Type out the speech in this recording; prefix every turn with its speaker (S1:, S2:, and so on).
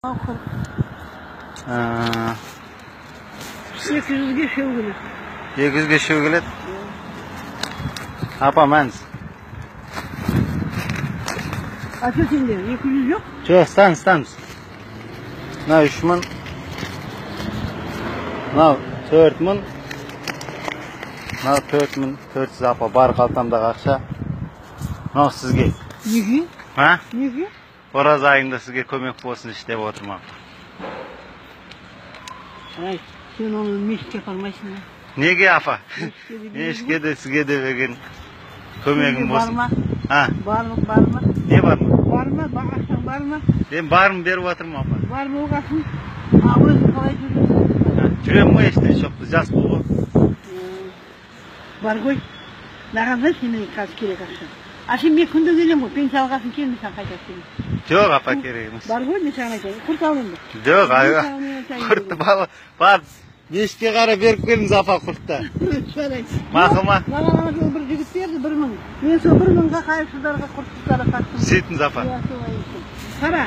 S1: 200-ге үшеу келеді.
S2: 200-ге үшеу келеді? Апа, мәніз.
S1: А что сенде? 200 жоқ?
S2: Жоқ, ұстаңыз. Мынау 3000. Мынау 4000. Мынау 4400 апа, бар қалтамдағы ақша. Мынау сізге.
S1: Неге?
S2: А?
S1: Неге?
S2: Ораза айында сізге көмек болсын деп отырмын апа.
S1: Ай, сен оны мешітке апармайсың ба?
S2: Неге апа? Мешітке де сізге де берген көмегім болсын.
S1: Бар ма?
S2: А?
S1: Бар ма? Бар ма?
S2: Не бар ма?
S1: Бар ма? Ақшаң бар ма?
S2: Мен барым беріп отырмын апа.
S1: Бар болғасын, а өзің қалай жүресің?
S2: Жүремін ғой, ештеңе жоқ, жас бұл ғой.
S1: Бар ғой. Маған да сенен қазір керек ақша. А сен мен күнде келемін ғой, пенсия алғасын келмей саған қайта келемін.
S2: Жоқ апа, керек емес.
S1: Бар ғой, мен саған айтайын, құрт ал енді.
S2: Жоқ, құртты бар, мешітке қарай беріп келіңіз апа құртты.
S1: Жарайды.
S2: Мақұл ма?
S1: Маған ана жолы бір жігіт берді 1000. Мен сол 1000-ға қайыршыларға құртты тарататтым.
S2: Сөйтіңіз апа.
S1: Иә, солай. Қара.